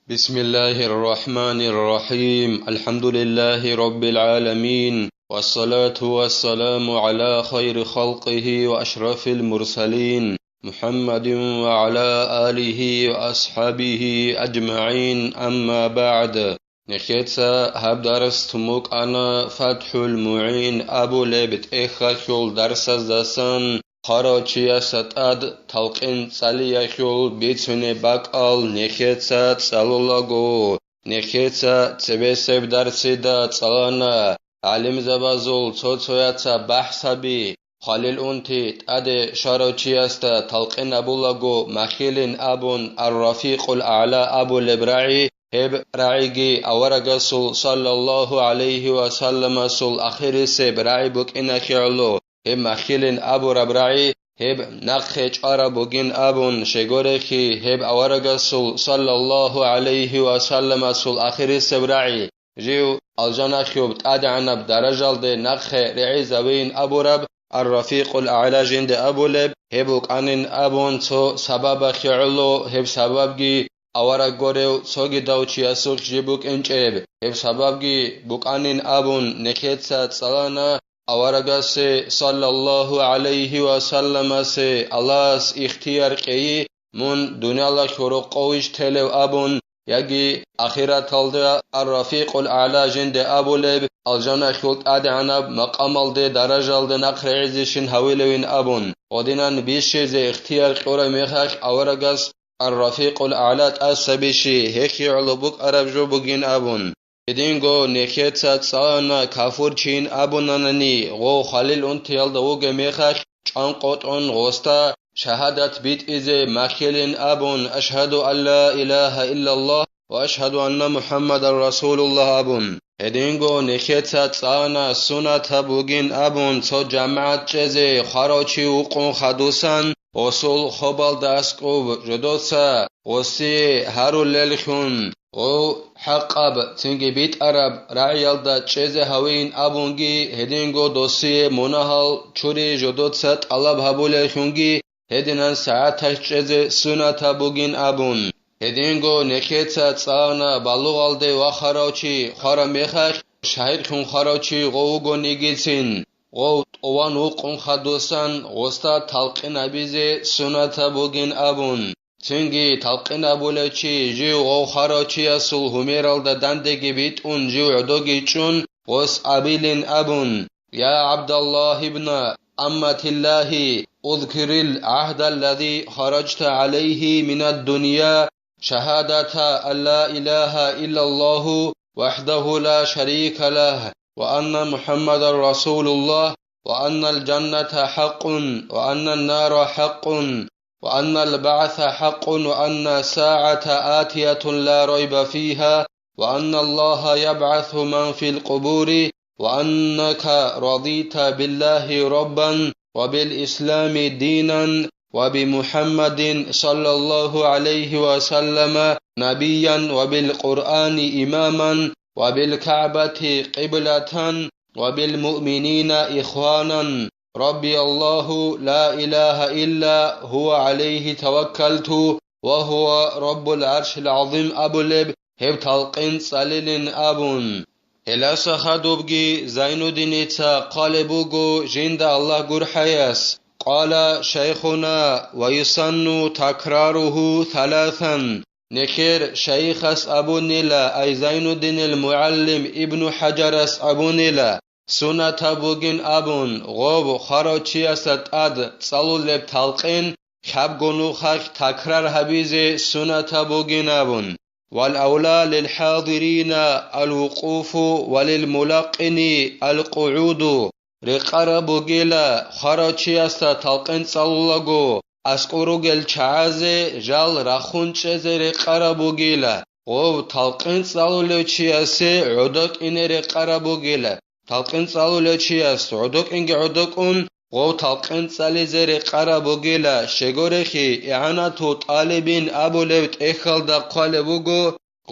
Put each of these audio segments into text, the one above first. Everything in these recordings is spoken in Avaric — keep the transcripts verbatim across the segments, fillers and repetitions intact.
بسم الله الرحمن الرحيم. الحمد لله رب العالمين. والصلاة والسلام على خير خلقه وأشرف المرسلين محمد وعلى آله وأصحابه أجمعين. أما بعد. Нехеца гьаб дарс тун букӀана ФатхӀул МугӀин абулеб тӀехьалъул дарсаздасан, хварав чиясда тӀад талкъин цӀалиялъул бицунеб бакӀал нехеца цӀалулаго. Нехеца цебесеб дарсида цӀалана гӀалимзабазул цо-цояца бахӀсаби, хвалил унти тӀаде щварав чиясда талкъин абулаго махьилин абун, Ар-Рафикъул АгӀла абулеб рагӀи, гьеб рагӀиги аварагасул саллаллагьу гӀалайгьи ва салламасул ахирисеб рагӀи букӀиналъе гӀоло, гьеб махьилин абураб рагӀи, гьеб нахъе чӀвараб бугин абун щегорехи, гьеб аварагасул саллаллагьу гӀалайгьи ва салламасул ахирисеб рагӀи, жив алжаналъуб тӀадегӀанаб даражалде нахъе регӀизавейин абураб Ар-Рафикъул АгӀла жинде абулеб, гьеб букӀанин абун цо сабабалъе гӀоло, гьеб сабабги авараг горев цогидав чиясухъ жиб букӀинчӀеб, гьеб сабабги букӀанин абун нехеца цӀалана аварагасе, саллаллагьу гӀалайгьи ва салламасе, Аллагьас ихтияр кьейи, мун дуниялалъул рокъовищ телев абун, яги ахираталда Ар-Рафикъул АгӀла жинде абулеб алжаналъул тӀадегӀанаб макъамалде, даражалде нахъ регӀизейин гьавилевин абун, гъодинан бищизе ихтияр кьураб мехалъ аварагас Ар-Рафикъул АгӀла тӀаса бищи, гьехье гӀоло букӀараб жо бугин абун. Гьединго нехеца цӀалана кафурчийин абунанани, гъов хвалил унтиялда вугеб мехалъ чӀванкъотӀун гъосда шагьадат битӀизе махьилин абун, Ашгьаду ан ла илагьа иллаллагь ва ашгьаду анна МухӀаммадан расулуллагь абун. Гьединго нехеца цӀалана сунатаб бугин абун цо жамагӀат чӀезе хварав чи вукъун хадусан, гъосул хобалда аскӀуб жодоца гъосие гьарулеллъун, гъов хӀакъаб, цинги битӀараб рагӀиялда чӀезе гьавейин абунги, гьединго досие мунагьал чури жодоца тӀалаб гьабулеллъунги, гьединан сагӀаталъ чӀезе сунатаб бугин абун. Гьединго нехеца цӀалана балугъалде вахарав чи хвараб мехалъ, шагьидлъун хварав чи гъов вугонигицин, гъов тӀуван вукъун хадусан гъосда талкъин абизе сунатаб бугин абун. Цинги талкъин абулев чи жив гъов хварав чиясул гьумералда дандеги битӀун жив гӀодоги чӀун гъос абилин абун. يا عبد الله بن أمة الله، اذكر العهد الذي خرجت عليه من الدنيا، شهادة أن لا إله إلا الله وحده لا شريك له، وأن محمدا رسول الله، وأن الجنة حق، وأن النار حق، وأن البعث حق، وأن الساعة آتية لا ريب فيها، وأن الله يبعث من في القبور، وأنك رضيت بالله ربا، وبالإسلام دينا، وبمحمد صلى الله عليه وسلم نبيا، وبالقرآن إماما، وبالكعبة قبلة، وبالمؤمنين إخوانا، ربي الله لا إله إلا هو عليه توكلت وهو رب العرش العظيم абулеб гьеб талкъин цӀалилин абун. Гьеласа хадубги Зайнуддиница хъвалеб буго жинда Аллагь гурхӀаяс: قال شيخنا ويسن تكراره ثلاثا. Нехер шайихас абунила, ай Зайнуддинил мугӀалим Ибну ХӀажарас абунила, сунатаб бугин абун, гъоб хварав чиясда тӀад цӀалулеб талкъин лъабго нухалъ такрар гьабизе сунатаб бугин абун. والأولى للحاضرين الوقوف وللملقن القعود. Рекъараб бугила, хварав чиясда талкъин цӀалулаго, аскӀор ругел чагӀазе жал рахун чӀезе рекъараб бугила, гъов талкъин цӀалулев чиясе гӀодокӀине рекъараб бугила, талкъин цӀалулев чияс гӀодокӀинги гӀодокӀун, гъов талкъин цӀализе рекъараб бугила, щегорехи, игӀанату тӀалибин абулев тӀехьалда хъвалеб буго,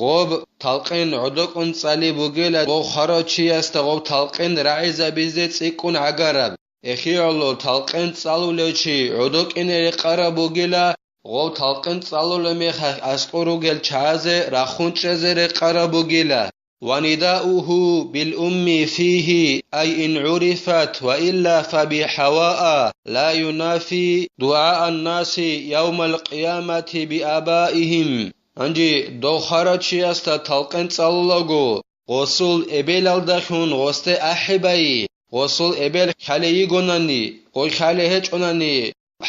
гъоб талкъин гӀодокӀун цӀали бугила, гъов хварав чиясда гъоб талкъин рагӀизабизе цӀикӀкӀун гӀагараб. Эхиялъул талкъин цӀалулев чи гӀодокӀине рекъараб бугила, гъов талкъин цӀалулеб мехалъ аскӀор ругел чагӀазе рахун чӀезе рекъараб бугила. ونداؤه بالأم فيه، أي إن عرفت، وإلا فبحواء، لا ينافي دعاء الناس يوم القيامة بآبائهم. Гьанже дов хварав чиясда талкъин цӀалулаго, гъосул эбелалдалъун гъосде ахӀи байи, гъосул эбел хьале йигонани, гъой хьале гьечӀонани,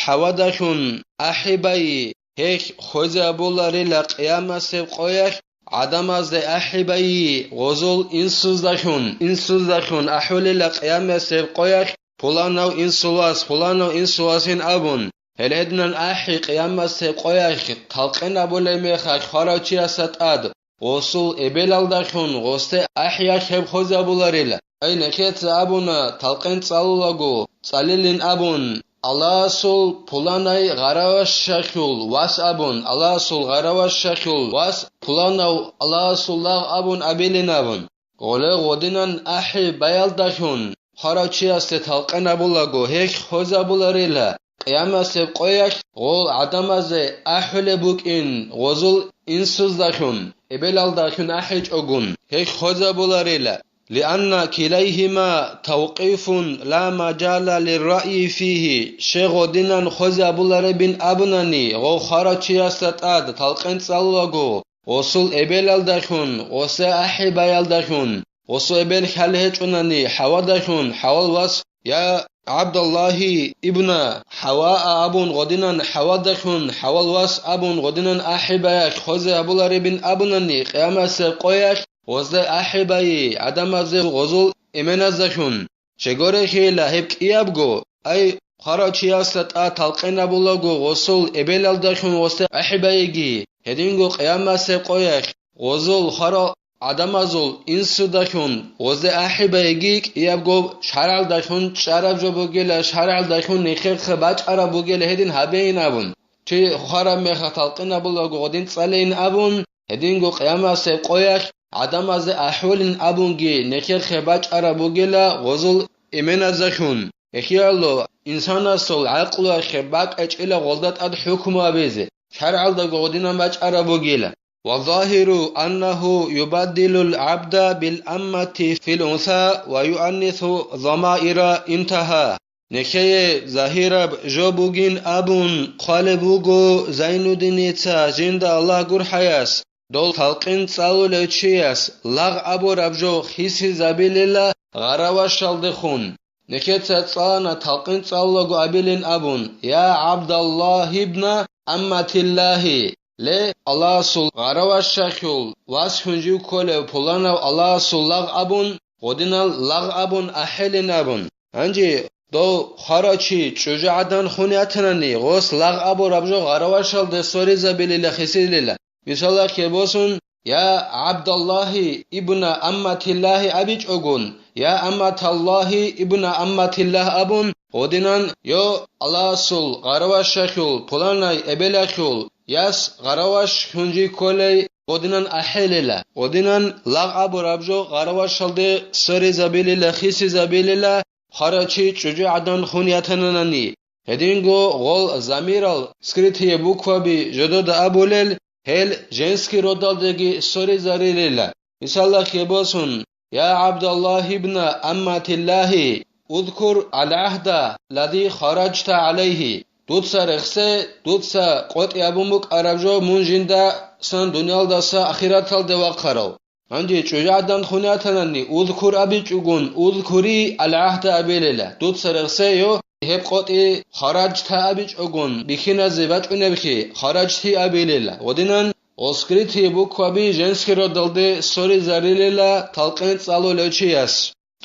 ХӀавадалъун ахӀи байи, гьелъ хвезе абуларила къиямасеб къоялъ, гӀадамазде ахӀи байи, гъозул инсуздалъун, инсуздалъун ахӀулила къиямасеб къоялъ, пуланав инсулас, пуланав инсуласин абун. Гьел гьединан ахӀи къиямасеб къоялъ талкъин абулеб мехалъ хварав чиясда тӀад, гъосул эбелалдалъун гъосде ахӀиялъ гьеб хвезабуларила. Ай, нехеца абуна, талкъин цӀалулаго, цӀалилин абун, Аллагьасул пуланай гъаравашалъул вас абун, Аллагьасул гъаравашалъул вас пуланав Аллагьасул лагъ абун абилин абун. Гъоле гъодинан ахӀи баялдалъун хварав чиясде талкъин абулаго, гьелъ хвезабуларила, къиямасеб къоялъ гъол гӀадамазе ахӀулеб букӀин гъозул инсуздалъун, эбелалдалъун ахӀичӀогун, гьелъ хвезабуларила. لأن كليهما توقيف لا مجال للرأي فيه. Щай гъодинан хвезабуларебин абунани, гъов хварав чиясда тӀад талкъин цӀалулаго, гъосул эбелалдалъун, гъосде ахӀи баялдалъун, гъосул эбел хьале гьечӀонани, ХӀавадалъун, ХӀавал вас, я ГӀабдаллагьи ибна ХӀаваа абун гъодинан, ХӀавадалъун, ХӀавал вас абун гъодинан ахӀи баялъ хвезе гьабуларебин абунани, къиямасеб къоялъ гъозде ахӀи байи, гӀадамазе гъозул эменаздалъун. Щегорехейила гьеб кӀиябго, ай, хварав чиясда тӀад талкъин абулаго гъосул эбелалдалъун гъосде ахӀи байиги, гьединго къиямасеб къоялъ гъозул хварал гӀадамазул инсудалъун гъозде ахӀи байиги кӀиябго шаргӀалдалъун чӀараб жо бугила, шаргӀалдалъун нехерха бачӀараб бугила гьедин гьабейин абун. Чи хвараб мехалъ талкъин абулаго гъодин цӀалейин абун, гьединго къиямасеб къоялъ гӀадамазде ахӀулин абунги нехерха бачӀараб бугила гъозул эменаздалъун. Эхияло, инсанасул гӀакълуялъе бакӀачӀила гъолда тӀад хӀукму абизе, шаргӀалдаго гъодинан бачӀараб бугила. والظاهر أنه يبدل العبد بالأمة في الأنثى ويؤنث الضمائر انتهى. Нехее загьираб жо бугин абун хъвалеб буго Зайнуддиница, жинда Аллагь гурхӀаяс, дол талкъин цӀалулев чияс лагъ абураб жо хисизабилила гъаравашалдехун. Нехеца цӀалана талкъин цӀалулаго абилин абун: «Я ГӀабдаллагь ибна амматиллагьи, ле, Аллагьасул гъаравашалъул вас хӀунжив кколев пуланав Аллагьасул лагъ абун, гъодинал лагъ абун ахӀелин абун». Гьанже дов хварав чи чӀужугӀадан хун ятанани, гъос лагъ абураб жо гъаравашалде соризабилила хисилила. Мисалалъе босун, «Я ГӀабдаллагьи ибна амматиллагьи» абичӀогун, «Я амматаллагьи ибна амматиллагь» абун, гъодинан, «Йо Аллагьасул гъаравашалъул пуланай эбелалъул яс гъараваш хӀунжи кколей», гъодинан ахӀелила, гъодинан лагъ абураб жо гъаравашалде соризабилила, хисизабилила, хварав чи чӀужугӀадан хун ятананани. Гьединго гъол замирал, скрытые букваби жодода абулел, гьел женский родалдеги соризарилила. Мисалалъе босун: «Я ГӀабдаллагь ибна амматиллагьи, узкур алгӀагьда лази хараджта гӀалайгьи». Дуца рехсе, дуца къотӀи абун букӀараб жо мун жинда сан дуниялдаса ахираталде вахъарав. Гьанже чӀужугӀадан хун ятанани, «Узкур» абичӀогун, «Узкури алгӀагьда» абилила. Дуца рехсе, йо, гьеб къотӀи «хараджта» абичӀогун, бихьиназе бачӀунеблъи «хараджти» абилила. Гъодинан, гъол скрытые букваби женский родалде соризарилила талкъин цӀалулев чияс.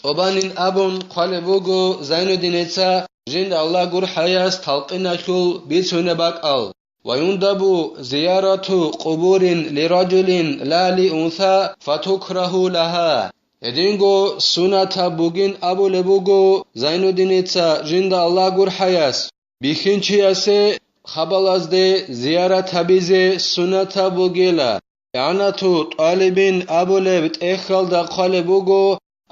ТӀубанин абун хъвалеб буго Зайнуддиница, жинда Аллагь гурхӀаяс, талкъиналъул бицунеб бакӀал. «ويندب زيارة قبور لرجل لا لأنثى فتكره لها». Гьединго сунатаб бугин абулеб буго Зайнуддиница, жинда Аллагь гурхӀаяс, бихьинчиясе хабалазде зиярат гьабизе сунатаб бугила. ИгӀанату ТӀалибин абулеб тӀехьалда хъвалеб буго,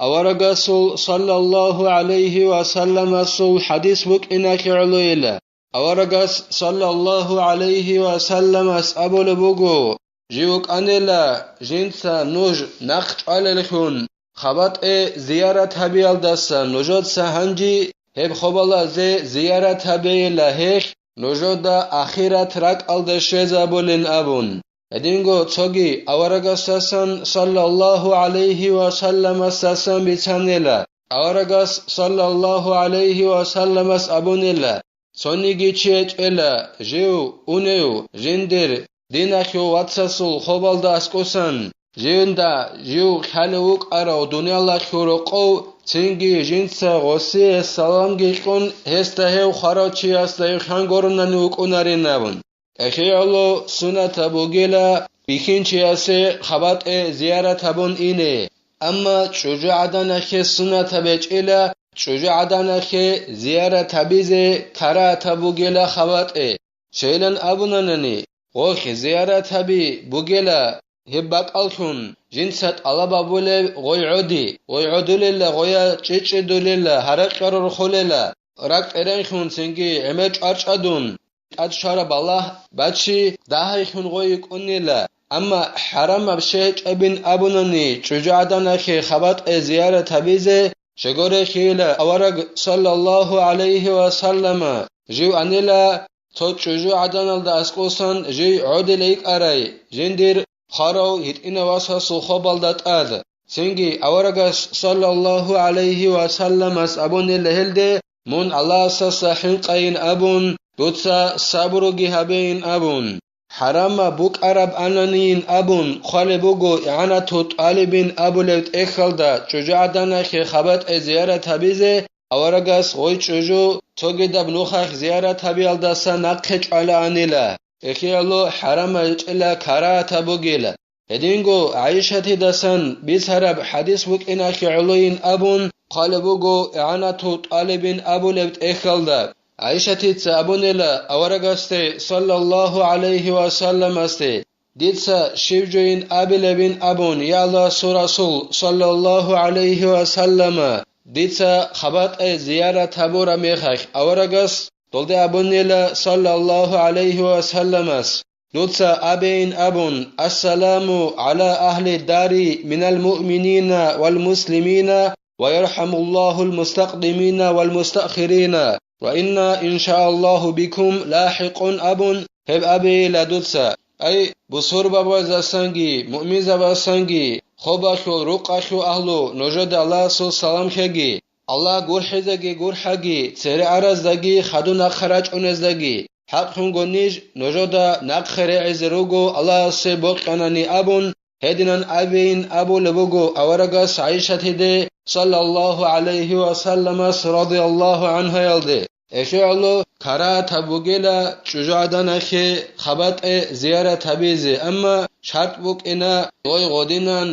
аварагасул саллаллагьу гӀалайгьи ва салламасул хӀадис букӀиналъе гӀолойила. Аварагас саллаллагьу гӀалайгьи ва салламас абулеб буго: «Жив вукӀанила жинца нуж нахъ чӀвалеллъун, хабатӀе зиярат гьабиялдаса нужеца гьанже гьеб хобалазе зиярат гьабейила гьелъ, нужеда ахират ракӀалде щвезабулин», – абун. Гьединго цоги аварагасдасан саллаллагьу гӀалайгьи ва салламасдасан бицанила. Аварагас саллаллагьу гӀалайгьи ва салламас абунила: «Цониги чи гьечӀела жив унев жиндир диналъул вацасул хобалда аскӀосан, жинда жив хъалев вукӀарав дуниялалъул рокъов, цинги жинца гъосие саламги кьун, гьесда гьев хварав чиясда гьев хъангорунани вукӀунарин», – абун. Эхиялъул суннатаб бугила бихьинчиясе хабатӀе зиярат гьабун ине, амма чӀужугӀаданахъе суннатаб гьечӀила чӀужугӀаданахъе зиярат гьабизе карагьатаб бугила хабатӀе. Щайилан абунанани, гъолъ зиярат гьаби бугила гьеб бакӀаллъун, жинца тӀалаб гьабулеб гъой гӀоди, гъой гӀодулела, гъоя чӀечӀедулела, гьаракь рорхолела, ракӀ тӀеренлъун цинги гӀемер чӀварчӀадун, тӀад щвараб балагь бачи, дагьайлъун гъой йикӀунила. Амма хӀарамаб щай гьечӀебин абунани чӀужугӀаданахъе хабатӀе зиярат гьабизе, щегорехъийила авараг саллаллагьу гӀалайгьи ва саллама жив анила, цо чӀужугӀаданалда аскӀосан жий гӀодилей йикӀарай, жиндир хварав гьитӀинав васасул хобалда тӀад. Цинги аварагас саллаллагьу гӀалайгьи ва салламас абунила гьелде: «Мун Аллагьасдаса хӀинкъайин абун, дуца сабруги гьабейин абун, хӀарамаб букӀараб ананийин абун хъвалеб буго игӀанату тӀалибин абулеб тӀехьалда чӀужугӀаданахъе хабатӀе зиярат гьабизе». Аварагас гъой чӀужу цогидаб нухалъ зиярат гьабиялдаса нахъе чӀвалаанила. Эхиялъул хӀарамаб гьечӀила карагьатаб бугила. Гьединго ГӀайшатидасан бицараб хӀадис букӀиналъе гӀолойин абун хъвалеб буго игӀанату тӀалибин абулеб тӀехьалда. ГӀайшатица абунила аварагасде саллаллагьу гӀалайгьи ва салламасде: «Дица щиб жойин абилебин?» – абун, я Аллагьасул Расул, саллаллагьу гӀалайгьи ва саллама, дица хабатӀе зиярат гьабураб мехалъ аварагас долде абунила, саллаллагьу гӀалайгьи ва салламас: «Дуца абейин абун: „Ассаламу гӀала агьли дари минал муъминина вал муслимина, ва ярхӀамуллагьул мустакъдимина вал мустаъхирина, ва инна, иншааллагьу, бикум лахӀикъун“», – абун, гьеб абейила дуца. Ай, бусурбабазасанги муъминзабазасанги, хобалъул рукъалъул агьлу, нужеда Аллагьасул салам лъеги, Аллагь гурхӀизеги гурхӀаги, цере араздаги хадур нахъа рачӀунездаги, хӀакълъунго ниж нужеда нахъе регӀизе руго Аллагьасе бокьанани абун, гьединан абейин абулеб буго аварагас ГӀайшатиде, саллаллагьу гӀалайгьи ва салламас, радияллагьу гӀангьаялде. Эхиялъул карагьатаб бугила чӀужугӀаданахъе хабатӀе зиярат гьабизе, амма шартӀ букӀина гъой гъодинан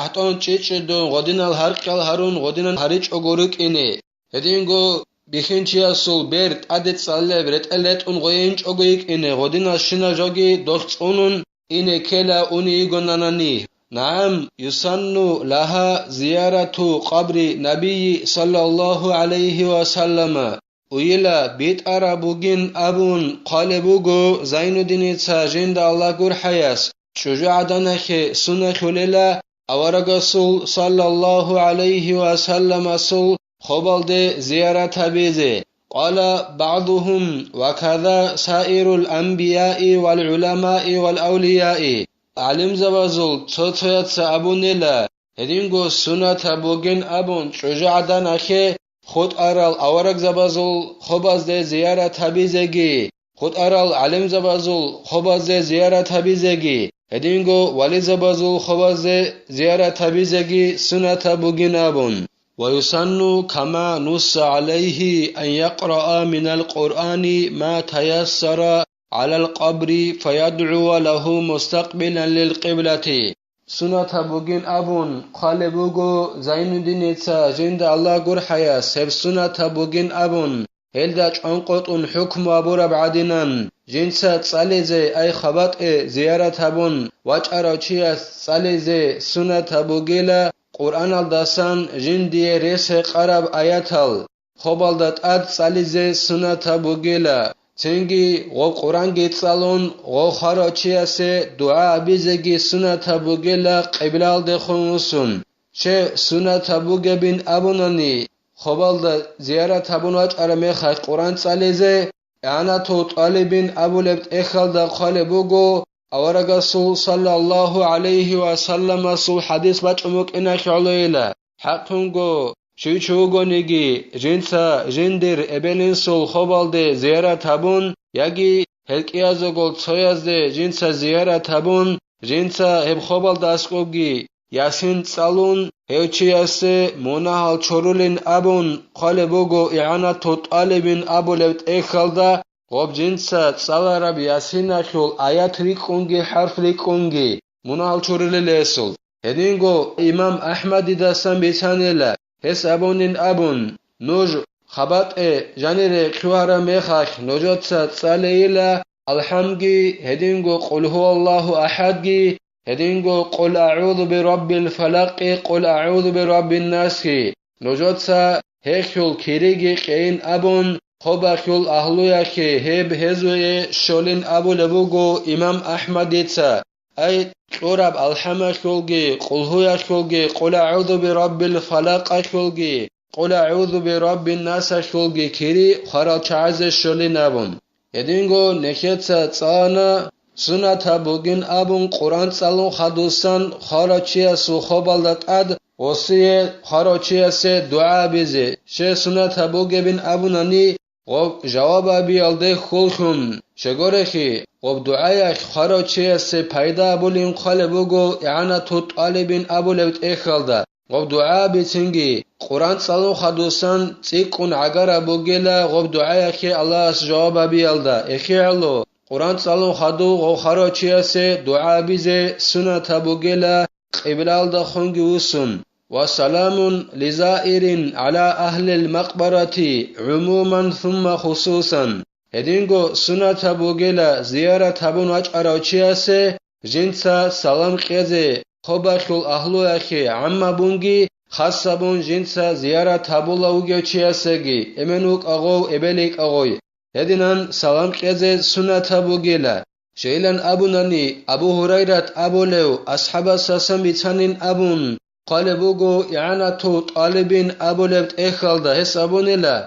ахӀтӀон чӀечӀедун, гъодинал гьаркьал гьарун, гъодинан гьаричӀого рукӀине. Гьединго бихьинчиясул бер тӀаде цӀалеб ретӀел ретӀун гъойинчӀого йикӀине, гъодинал щинал жоги дохъ цӀунун ине ккела уни йигонанани. НагӀам, юсанну лагьа зиярату къабри набийи саллаллагьу гӀалайгьи ва саллама. Уйила битӀараб бугин абун хъвалеб буго Зайнуддиница, жинда Аллагь гурхӀаяс, чӀужугӀаданахъе суннахъулела аварагасул саллаллагьу гӀалайгьи ва салламасул хобалде зиярат гьабизе. Къала багӀдухум: «Ва каза саирул анбияи вал гӀуламаи вал авлияи». ГӀалимзабазул цо-цояца абунела, гьединго суннатаб бугин абун чӀужугӀаданахъе хутӀарал аварагзабазул хобазде зиярат гьабизеги, хутӀарал гӀалимзабазул хобазде зиярат гьабизеги, гьединго вализабазул хобазде зиярат гьабизеги суннатаб бугин абун. «Ва юсанну кама нусса гӀалайгьи ан якъраа минал Къуръани ма таяссара гӀалал къабри фаядгӀуа лагьу мустакъбилан лил къиблати». Суннатаб бугин абун хъвалеб буго Зайнуддиница, жинда Аллагь гурхӀаяс, гьеб суннатаб бугин абун, гьелда чӀванкъотӀун хӀукму гьабураб гӀадинан, жинца цӀализе, ай хабатӀе зиярат гьабун вачӀарав чияс цӀализе суннатаб бугила Къуръаналдасан жиндие рес гьекъараб аятал, хобалда тӀад цӀализе суннатаб бугила, Цинги гъоб Къуранги цӀалун, гъов хварав чиясе дугӀа абизеги сунатаб бугела къиблалдехун вуссун. Щай сунатаб бугебин абунани, хобалда зиярат гьабун вачӀараб мехалъ Къуран цӀализе, игӀанатул тӀалибин абулеб тӀехьалда хъвалеб буго, аварагасул саллаллагьу гӀалайгьи ва салламасул хӀадис бачӀун букӀиналъе гӀолойила. ХӀакълъунго, щив чи вугониги, жинца жиндир эбел-инсул хобалде зиярат гьабун, яги гьел кӀиязего цоязде жинца зиярат гьабун, жинца гьеб хобалда аскӀобги Ясин цӀалун, гьев чиясе мунагьал чорулин абун хъвалеб буго игӀанатул тӀалибин абулеб тӀехьалда, гъоб жинца цӀалараб Ясиналъул аят рикӀкӀунги хӀарф рикӀкӀунги мунагьал чорулел гьесул. Гьединго имам АхӀмадидасан бицанила, гьес абунин абун: нуж хабатӀе жанире лъугьараб мехалъ нужеца цӀалейила АлхӀамги, гьединго Къул гьуаллагьу ахӀадги, гьединго Къул агӀузу бираббил фалакъи, Къул агӀузу бираббин насги. Нужеца гьелъул кириги кьейин абун, хобалъул агьлуялъе гьеб гьезие щолин абулеб буго имам АхӀмадица. Ай, кьураб АлхӀамалъулги, Къулгьуялъулги, Къул агӀузу бираббил фалакъалъулги, Къул агӀузу бираббин насалъулги кири хварал чагӀазе щолин абун. Гьединго нехеца цӀана, сунатаб бугин абун Къуран цӀалун хадусан хварав чиясул хобалда тӀад гъосие хварав чиясе дугӀа абизе, щай сунатаб бугебин абунани, гъоб жаваб абиялде хьуллъун, щай гурелъул, гъоб дугӀаялъ хварав чиясе пайда абулин хъвалеб буго игӀанатул тӀалибин абулеб тӀехьалда. Гъоб дугӀа бицинги, Къуран цӀалун хадусан цӀикӀкӀун гӀагараб бугела гъоб дугӀаялъе Аллагьас жаваб абиялда. ЭхигӀалъо, Къуран цӀалун хадув гъов хварав чиясе дугӀа абизе сунатаб бугела къиблалдехунги вуссун: «Ва саламун лизаирин гӀала агьлил макъбарати гӀумуман сумма хусусан». Гьединго сунатаб бугела зиярат гьабун вачӀарав чиясе жинца салам кьезе, хобалъул агьлуялъе гӀаммабунги, хасабун жинца зиярат гьабулев вугев чиясеги, эмен вукӀа гъов, эбел йикӀа гъой, гьединан салам кьезе сунатаб бугела. Щайилан абунани, Абу Гьурайрат абулев асхӀабасасан бицанин абун хъвалеб буго, игӀанатул тӀалибин абулеб тӀехьалда гьес абунила,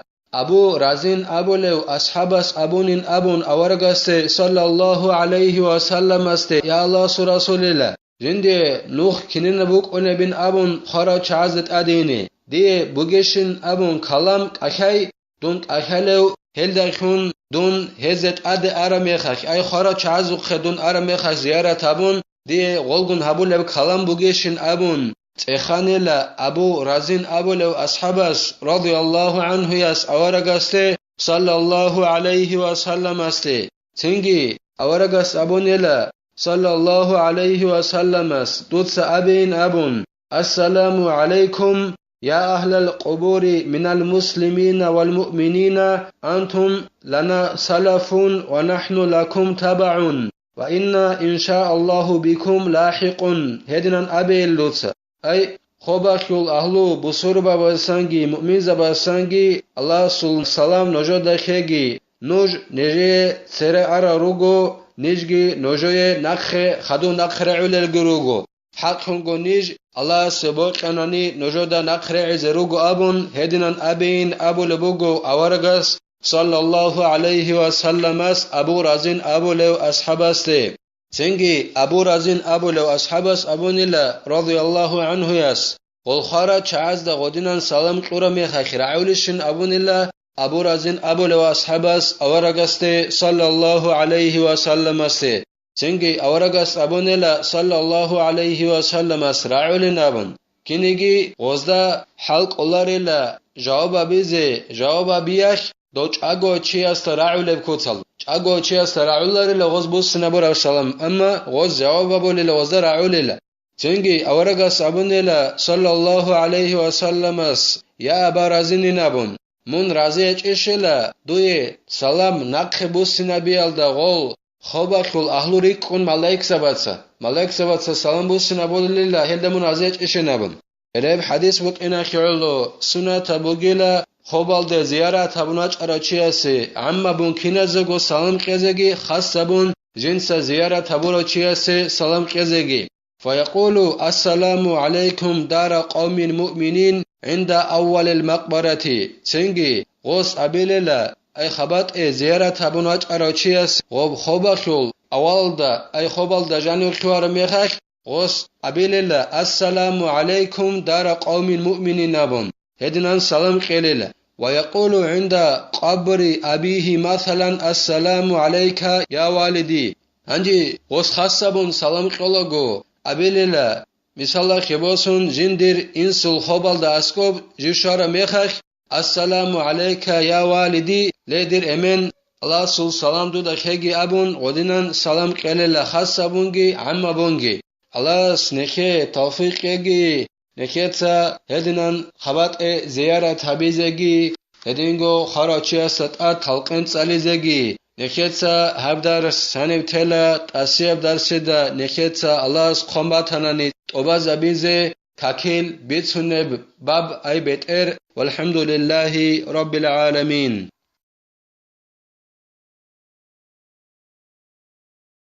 Абу Разин абулев асхӀабас абунин абун аварагасде, саллаллагьу гӀалайгьи ва салламасде: «Я Аллагьасул Расулилла, жинде нух кинина букӀунебин абун хварав чагӀазда тӀадеги, дие бугещин абун калам кӀалъай, дун кӀалъалев, гьелдалъун дун гьезде тӀаде араб мехалъ, ай хварав чагӀазухъе дун араб мехалъ зиярат гьабун, дие гъолгун гьабулеб калам бугещин абун, цӀеханила Абу Разин абулев асхӀабас, радияллагьу гӀанхуяс, аварагасде, саллаллагьу гӀалайгьи ва салламасде». Цинги аварагас абунила, саллаллагьу гӀалайгьи ва салламас: «Дуца абейин абун: Ассаламу гӀалайкум, я агьлал къубури минал муслимина вал муъминина, антум лана салафун ва нахӀну лакум табагӀун, ва инна, иншааллагьу, бикум лахӀикъун», гьединан абейин дуца. Ай, хобалъул агьлу, бусурбабазсанги муъминзабазсанги Аллагьасул салам нужеда лъеги, нуж нижее цере арал руго, нижги нужее нахъе хадув нахъ регӀулелги руго. ХӀакълъунго ниж Аллагьасе бокьанани нужеда нахъ регӀизе руго абун, гьединан абейин абулеб буго аварагас, саллаллагьу гӀалайгьи ва салламас Абу Разин абулев асхӀабасде. Цинги Абу Разин абулев асхӀабас абунила, радияллагьу гӀанхуяс, гъол хварав чагӀазда гъодинан салам кьураб мехалъ рагӀулищин абунила Абу Разин абулев асхӀабас аварагасде, саллаллагьу гӀалайгьи ва салламасде. Цинги аварагас абунила, саллаллагьу гӀалайгьи ва салламас, рагӀулин абун. Кинеги гъозда хӀал кӀоларила жаваб абизе, жаваб абиялъ дов чӀаго чиясда рагӀулеб куцал. ЧӀаго чиясда рагӀуларила гъоз буссинабураб салам, амма гъоз жаваб абулила гъозда рагӀулила. Цинги аварагас абунила, саллаллагьу гӀалайгьи ва салламас: «Я Аба Разинин», абун, мун рази гьечӀищила дуе салам нахъе буссинабиялда гъол хобалъул агьлу рикӀкӀун малаикзабаца, малаикзабаца салам буссинабулила гьелда мун рази гьечӀищин абун. Гьеб хӀадис букӀиналъе гӀоло, сунатаб бугила хобалде зиярат гьабун вачӀарав чиясе гӀаммабун киназего салам кьезеги, хасабун жинца зиярат гьабурав чиясе салам кьезеги. Фаякъулу: «Ассаламу гӀалайкум дара къавмин муъминин гӀинда аввалил макъбарати». Цинги гъос абилела, ай хабатӀе зиярат гьабун вачӀарав чияс гъоб хобалъул авалалда, ай хобалда жанив лъугьараб мехалъ, гъос абилела: «Ассаламу гӀалайкум дара къавмин муъминин», – абун, гьединан салам кьелила. «Ва якъулу гӀинда къабри абихи масалан: Ассаламу гӀалайка, я валиди». Гьанже гъос хасабун салам кьолаго абилела, мисалалъе босун, жиндир инсул хобалда аскӀоб жив щвараб мехалъ: «Ассаламу гӀалайка, я валиди, ле дир эмен, Аллагьасул салам дуда лъеги», – абун, гъодинан салам кьелела хасабунги гӀаммабунги. Аллагьас нехее тавфикъ кьеги, нехеца гьединан хабатӀе зиярат гьабизеги, гьединго хварав чиясда тӀад талкъин цӀализеги, нехеца гьаб дарс гьанив тела, тӀасияб дарсида нехеца Аллагьас хъван батанани тӀубазабизе, какил бицунеб баб ай бетӀер, валхӀамдулиллагьи раббил гӀаламин.